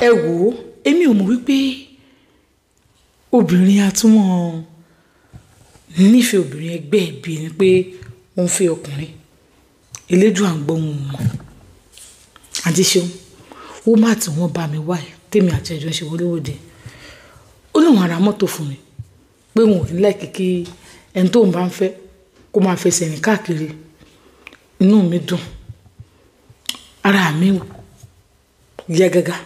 Ẹ wò ó, èmi ò mọ̀ wípé obìnrin atúmọ̀ nífẹ̀ẹ́ obìnrin ẹgbẹ́ ẹ̀ bí ẹni pé ó ń fẹ́ ọkùnrin. Elédùà ń gbọ́ wọn mọ̀. Àǹtí Ṣeun, ó má tí wọ́n bá mi wá ẹ̀ tèmi àti ẹjọ́ ṣe wọléwòde. Ó lóun á ra mọ́tò fún mi pé òun ò ní láìkí kí ẹni tóun bá ń fẹ́ kó máa fẹsẹ̀ rìn káàkiri. Inú mi dùn, ara mi yá gágá.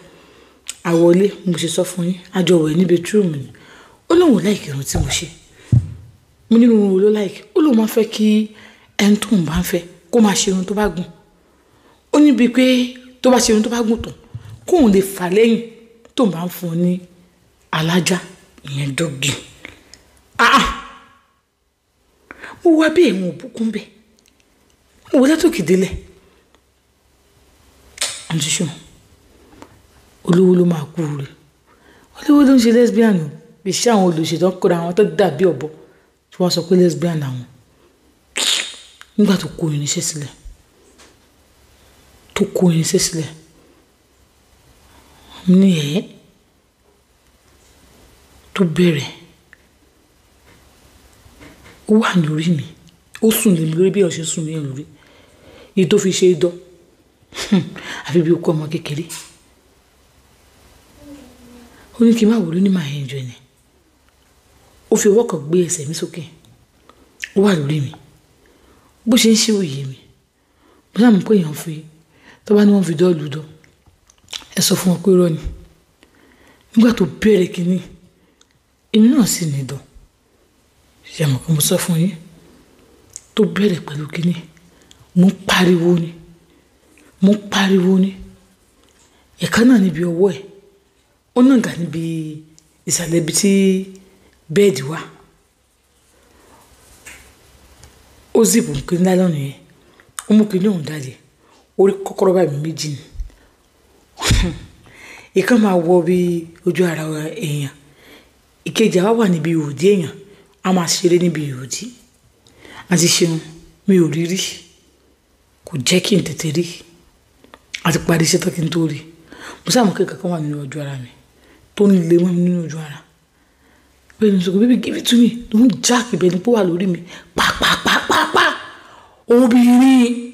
Àwọlé, mo ṣe sọ fún yín, a jọ wẹ̀ ní bedroom ni. Ó lóun ò like irun tí mo ṣe. Mo ní irun wo ló like? Ó lóun máa ń fẹ́ kí ẹni tóun bá ń fẹ́ kó máa ṣe irun tó bá gùn. Ó ní bíi pé tó bá ṣe irun tó bá gùn tán, kóun lè fà lẹ́yìn tóun bá ń fún un ní alájá, ìyẹn doggy. Ah! Mo wá bí ẹ̀wọ̀n òbúkún bẹ́ẹ̀. Mo wọlé tó kìdílẹ̀. Àǹtí Ṣeun, olówó ló máa kú rẹ̀. Olówó ló ń ṣe lesbian o. Iṣẹ́ àwọn olùṣètò ń kóra àwọn tó dàbí ọ̀bọ tí wọ́n sọ pé lesbian làwọn. Nígbà tó kó irinṣẹ́ sílẹ̀, tó kó irinṣẹ́ sílẹ̀, mo ní ẹ̀ tó bẹ̀rẹ̀. Ó wà lórí mi, ó sùn lé mi lórí bí ọ̀ṣẹ́ sùn lé mi lórí. Èyí tó fi ṣe é dán, àfi bí okó ọmọ kékeré. Ó ní kí n má wò ló ní màá enjoy ni. Ó fi ọwọ́ kan gbé ẹsẹ̀ mi sókè. Ó wà lórí mi. Bó ṣe ń ṣe òye mi. Mo sá mọ̀ pé èèyàn fi, tó bá ní wọ́n fi dọ́ọ̀lù dán, ẹ sọ fún wọn pé irọ́ ni. Nígbà tó bẹ̀rẹ̀ kíní, èmi náà sì ní dán. Ṣé ẹ mọ̀ pé mo sọ fún yín? Tó bẹ̀rẹ̀ pẹ̀lú kíní, mo ń pariwo ni. Mo ń pariwo ni. Ẹ̀ka náà níbi ọwọ́ ẹ̀. Ó nàga níbi ìsàlẹ̀ ibi tí bẹ́ẹ̀dì wà. Ó zip kíní nylon yẹn. Ó mú kíní òun jáde. Ó rí kọ́kọ́rọ́ báyìí méjì ni. Ìkan máa wọ bí ojú ara èèyàn. Ìkejì á wà níbi ìhòdí èèyàn. A máa ṣeré níbi ìhòdí. Àǹtí Ṣeun, mi ò rí rí. Kò jẹ́ kí n tètè rí. A ti parí iṣẹ́ tán kí n tó rí. Mo sá mọ̀ pé nǹkan kan wà nínú ojú ara mi tó ń le mọ́ mi nínú ojú ara. Bẹ́ẹ̀ ni mo sọ pé baby give it to me. Ló ń jack ibẹ̀ ni pé ó wà lórí mi. Pa pa pa pa pa. Obìnrin.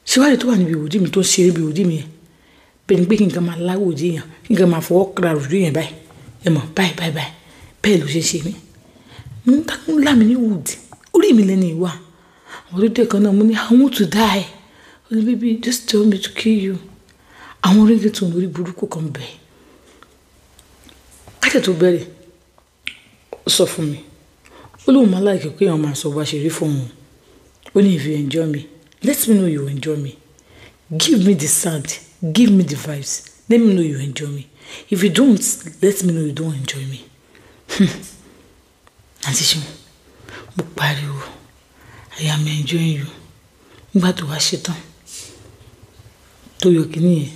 Ṣé wàá rí tó wà níbi ìhòdí mi tó ń ṣeré níbi ìhòdí mi yẹn? Bẹ́ẹ̀ ni pé kí nǹkan máa lá ìhòdí èèyàn, kí nǹkan máa fọwọ́ kra ìhòdí èèyàn báyìí. Ẹ mọ̀ báyìí báyìí báyìí. Bẹ́ẹ̀ ló ṣe ṣe mí. Mo ní ta ló ń lá mi ní ìhòdí. Orí mi lẹ́ni ìwà. Àwọn tó dé kan náà mo ní I want to die. Ó ní baby just tell me to kill you. Àwọn ringtone lórí burúkú kan bẹ̀. Kájẹ̀ tó bẹ̀rẹ̀, ó sọ fún mi. Ó lóun máa like pé èèyàn máa sọ bá ṣe rí fún òun. Ó ní if you enjoy me, let me know you enjoy me. Give me the sound, give me the vibes. Let me know you enjoy me. If you don't, let me know you don't enjoy me. Àǹtí Ṣeun, mo pariwo, I am enjoying you. Nígbà tó wá ṣe tán, tó yọ kíní yẹn,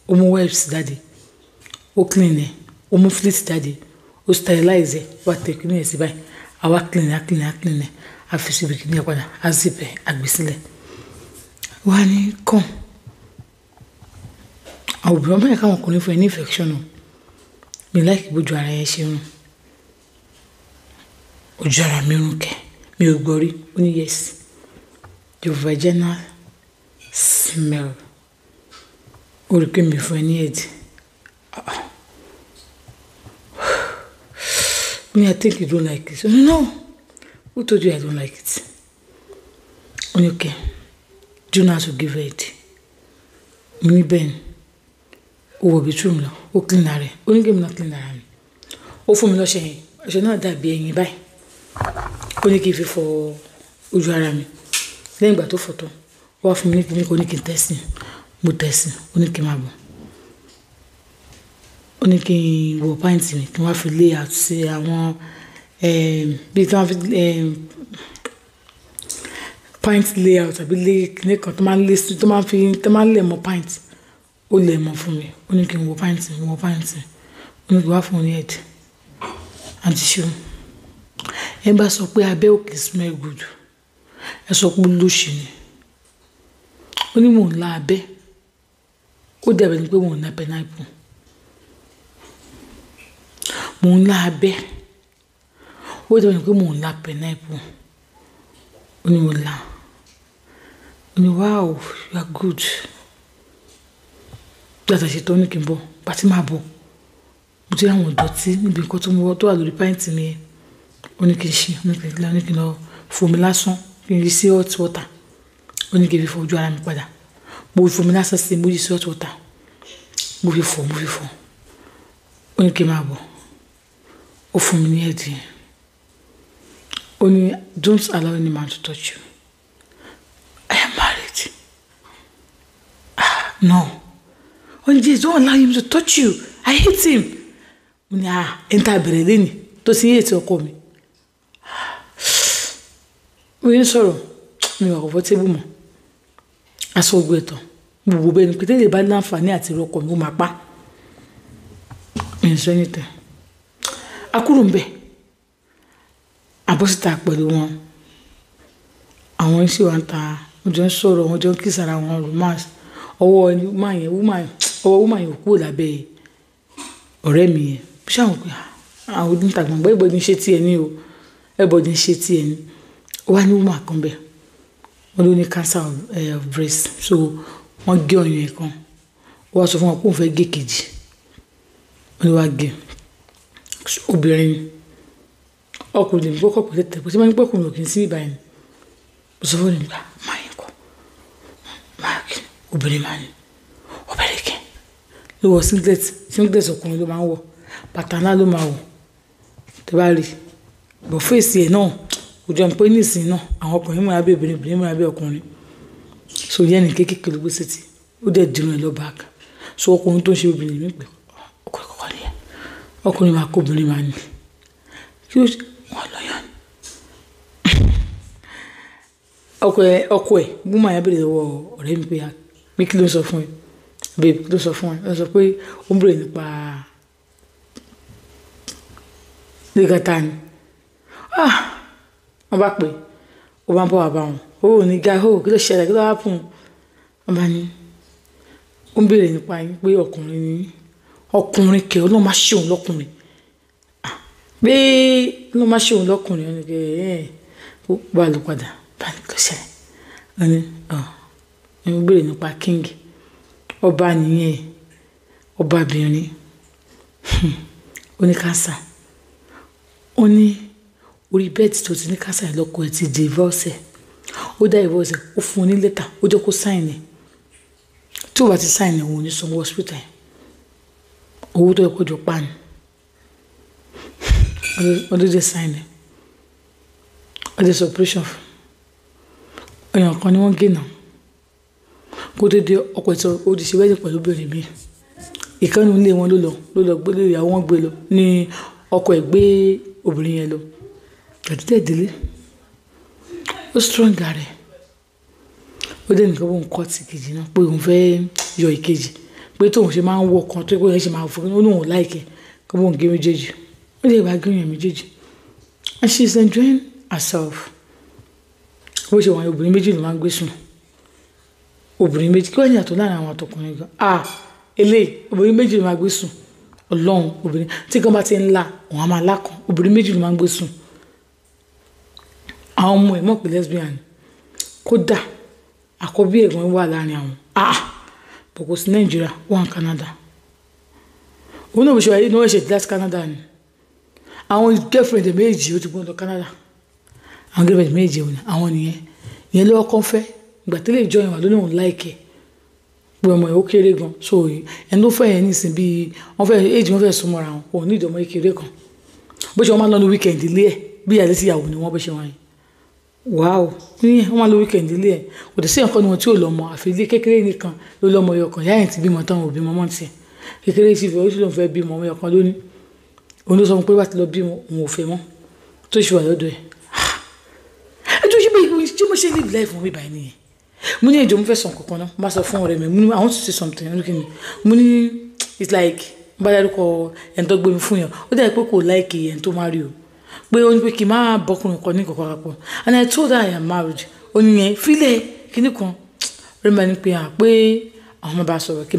ó mú wipes jáde, ó clean ẹ̀, ó mú fleet jáde, ó sterilize ẹ̀, ó wá tẹ kíní yẹn sí báyìí. A wá clean ẹ̀, a clean ẹ̀, a clean ẹ̀, a fi síbi kíní yẹn padà, a zip ẹ̀, a gbé sílẹ̀. Wá ní come. Àwọn obìnrin máa ń jẹ́ káwọn ọkùnrin fún ẹ ní infection o. Mi like bójú ara yẹn ṣe ń rùn. Ojú ara mi rùn kẹ̀. Mi ò gbọ́ rí. Ó ní yes. Your vaginal smell. Ó rí pé mi fún ẹ ní ẹ̀dì. Ó ní I think you don't like it. Ó ní no. Who told you I don't like it? Ó ní okay. Do you know how to give head? Mo ní bẹ́ẹ̀ ni. Ó wọ bedroom lọ. Ó clean ara ẹ̀. Ó ní kí èmi náà clean ara mi. Ó fún mi lọ́ṣẹ yẹn. Ọṣẹ náà dàbí ẹyin báyìí. Ó ní kí n fi fọ ojú ara mi. Lẹ́yìn ìgbà tó fọ tán, ó wá fún mi ní kíní kan, ó ní kí n tẹ́sì. Mo tẹ́sì. Ó ní kí n máa bọ̀. Ó ní kí n wọ pant mi, kí n wá fi lay out sí àwọn, bí tí wọ́n fi, pant layout àbí lay kíní kan tó máa ń lé sí, tó máa ń fi, tó máa ń lẹ̀ mọ́ pant. Ó lẹ̀ mọ́ fún mi. Ó ní kí n wọ pant mi, mo wọ pant mi. Ó ní kí n wá fún un ní head. Àǹtí Ṣeun, ẹ bá sọ pé abẹ́ ò kì í smell good. Ẹ sọ pé olóṣì ni. Ó ní mò ń lá abẹ́. Ó dàbí ẹni pé mò ń lá pineapple. Mò ń lá abẹ́. Ó dàbí ẹni pé mò ń lá pineapple. Ó ní mo lá. Ó ní wow, you are good. Bí a ti ṣe tán ní kí n bọ̀, bá ti máa bọ̀. Mo ti rí àwọn ìdọ̀tí níbi nǹkan tó mú wọ́ tó wà lórí pint mi yẹn. Ó ní kí n ṣe, ó ní kí n lọ, ó ní kí n lọ fo omi lásán, kí n yí sí hot water. Ó ní kí n fi fọ ojú ara mi padà. Mo fi omi lásán sí i, mo yí sí hot water. Mo fi fọ, mo fi fọ. Ó ní kí n máa bọ̀. Ó fún mi ní ẹ̀dín. Ó ní don't allow any man to touch you. I am married. Ah, no. Ó ní please don't allow him to touch you. I hate him. Mo ní ah, ẹni tá a bẹ̀rẹ̀ lénìí tó ti ń hate ọkọ mi. Mo ní sọ̀rọ̀, mi ò comfortable mọ́. Aṣọ gbogbo ẹ̀tàn. Gbogbo bẹ́ẹ̀ ni pé tẹ́lẹ̀ bá ní àǹfààní àti irú ọkọ mi ó máa pa. Mi ò sọ anything. A kúrò ńbẹ̀. A bọ́ síta pẹ̀lú wọn. Àwọn sì wá ń ta, wọ́n jọ ń sọ̀rọ̀, wọ́n jọ ń kiss ara wọn romance. Ọwọ́ woman yẹn, ọwọ́ woman yẹn ò kúrò lábẹ́ ọ̀rẹ́ mi yẹn. Mo ṣà wò pé àwọn oníta gbangba, everybody ń ṣe tí ẹ ní o. Everybody ń ṣe tí ẹ ní. Ó wá ní woman kan bẹ́ẹ̀. Wọ́n ló ní cancer of breast. So wọ́n gé ọyàn ẹ̀ kan. Ó wá sọ fún wọn pé òun fẹ́ gé kejì. Wọ́n ní wá gé. Obìnrin ni. Ọkùnrin lèmi kọ́kọ́ pè tẹ́tẹ́. Kò sí máa ń pẹ́ ọkùnrin ò kí ń sí ibí báyìí ni. Mo sọ fún ọ̀rẹ́ mi pé máa yẹn kọ́. Máa kí obìnrin máa ní. Obìnrin kẹ́. Ló wọ singlet, singlet ọkùnrin ló máa ń wọ̀. Bàtà ńlá ló máa wọ̀. Tí bá rí. But face ẹ̀ náà kò jọ pé nísìnyí náà àwọn ọkùnrin múra bí obìnrin, obìnrin múra bí ọkùnrin. So ìyẹn kéékèèké ló gbé sétí. Ó dẹ̀ dirun ẹ̀ lọ back. So ọkùnrin tó ń ṣe obìnrin mi pé ọkùnrin kọ́kọ́ ni ẹ. Ọkùnrin máa kó obìnrin máa ní. Kí ló ṣe? Wọ́n lọ yàn ni. Ọkọ ẹ̀, woman yẹn béèrè lọ́wọ́ ọ̀rẹ́ mi pé kí ló ń sọ fún ẹ? Babe, kí ló ń sọ fún ẹ? Ó sọ pé ó ń béèrè nípa Lagata ni. Ah! Wọ́n bá pè, ó bá ń bọ̀ wá bá wọn. Ó ní guy, oh kí ló ṣẹlẹ̀? Kí ló happen? Wọ́n bá ní, ó ń béèrè nípa yín pé ọkùnrin ni yín. Ọkùnrin kẹ̀, Ọlọ́run máa ṣe òun lọ́kùnrin. Ah! Pé Ọlọ́run máa ṣe òun lọ́kùnrin. Ó ní kí ẹ̀ ó bá lọ padà. Bá ní kí ló ṣẹlẹ̀? Ó ní, ọ̀, ó ń béèrè nípa king. Ọba nìyẹn. Ọbabìnrin. Ó ní cancer. Ó ní orí bed tó ti ní cancer yẹn lọ́kọ ẹ̀ ti divorce ẹ̀. Ó dá divorce ẹ̀, ó fún un ní lẹ́tà, ó jẹ́ kó sign ẹ̀. Tí ó bá ti sign ẹ̀, òun ò ní sanwó hospital ẹ̀. Owó tó yẹ kó jọ pa ni. Ó dé sign ẹ̀. Ó dé ṣe operation fún un. Ọyàn kan ni wọ́n gé náà. Kó tó dé ọkọ ẹ̀ sọ, ó ti ṣe wedding pẹ̀lú obìnrin mi. Ìkan nínú ilé wọn ló lọ, ló lọ gbé, ìyàwó wọn gbé lọ ní ọkọ ẹ̀ gbé obìnrin yẹn lọ. Ìgbà tí dẹ̀ délé, ó strong ara ẹ̀. Ó dé nìkan bóun cut ìkejì náà pé òun fẹ́ yọ ìkejì. Pé tóun ṣe máa ń wọ kan tó pé òun ṣe máa fún un, ó ní òun like ẹ̀ kó bóun gé méjèèjì. Ó dẹ̀ bá gé ọyàn méjèèjì. And she is enjoying herself. Bó ṣe wà yẹn, obìnrin méjì ló máa ń gbé sùn. Obìnrin méjì, kí wá ní ìyàtọ̀ láàrín àwọn àtọkùnrin gan. Ah! Eléyìí, obìnrin méjì ló máa gbé sùn. Ọlọ́run, obìnrin tí kan bá ti ń là, òun á máa lá kan. Obìnrin méjì ló máa ń gbé sùn. Àwọn ọmọ ẹ̀ mọ̀ pé lesbian ni. Kódà àkọ́bí ẹ̀gbọ́n wà láàrin àwọn. Ah! But kò sí Nàìjíríà, ó wà ní Canada. Òun náà bó ṣe wà yìí, ní wọ́n ṣe dé láti Canada ni. Àwọn girlfriend ẹ̀ méjì ó ti gbọ́n lọ Canada. Àwọn girlfriend méjì òun ni, àwọn nìyẹn. Ìyẹn ló kọ́kọ́ fẹ́. Ìgbà tí lè join wa ló ní òun like ẹ̀. Pé ọmọ ẹ̀ ó kéré gan. So ẹni tó fẹ́ yẹn nísìnyí bí wọ́n fẹ́ age wọ́n fẹ́ súnmọ́ ra wọn, kò ní ìdí ọmọ kékeré kan. Bó ṣe wọ́n máa ń lọ ní weekend ilé ẹ̀, bí ìyálé sí ìyàwó ni wọ́n bó ṣe wọ́n yẹn. Wow! Ní wọ́n máa ń lo weekend ilé ẹ̀. Kò dẹ̀ sí ẹ̀kan nínú wọn tí ò lọ́mọ. Àfi ilé kékeré nìkan ló lọ́mọ ẹyọ kan. Ìyá yẹn ti bímọ tán, ò bímọ mọ́ tiẹ̀. Kékeré sì fẹ́, ó sì lóun fẹ́ bímọ ọmọ ẹyọ kan ló ní. Òun ló sọ fún pé bá ti lọ bímọ, òun ò fẹ́ mọ́. Tó sì wà lọ́dọ̀ ẹ̀. Ẹ jọ̀ọ́ ṣé bí mo ṣe live life wọn bí báyìí nìyẹn. Mo ní ẹjọ́ mo fẹ́ sọ nǹkan kan náà. Mo bá sọ fún ọ̀rẹ́ mi, mo ní I want to say something. Ó ní kí ni? Mo ní it's like bá dárúkọ ẹni tó gbé mi fún yẹn. Ó dàbí pé kò like ẹni tó marry o. Pé ó ní pé kí n má bọ́kùnrin kan ní nǹkan kan papọ̀. And I told her I am married. Ó ní yẹn fílẹ̀ kíní kan. Ọ̀rẹ́ mi bá ní pé à pé àwọn máa bá sọ̀rọ̀ kí.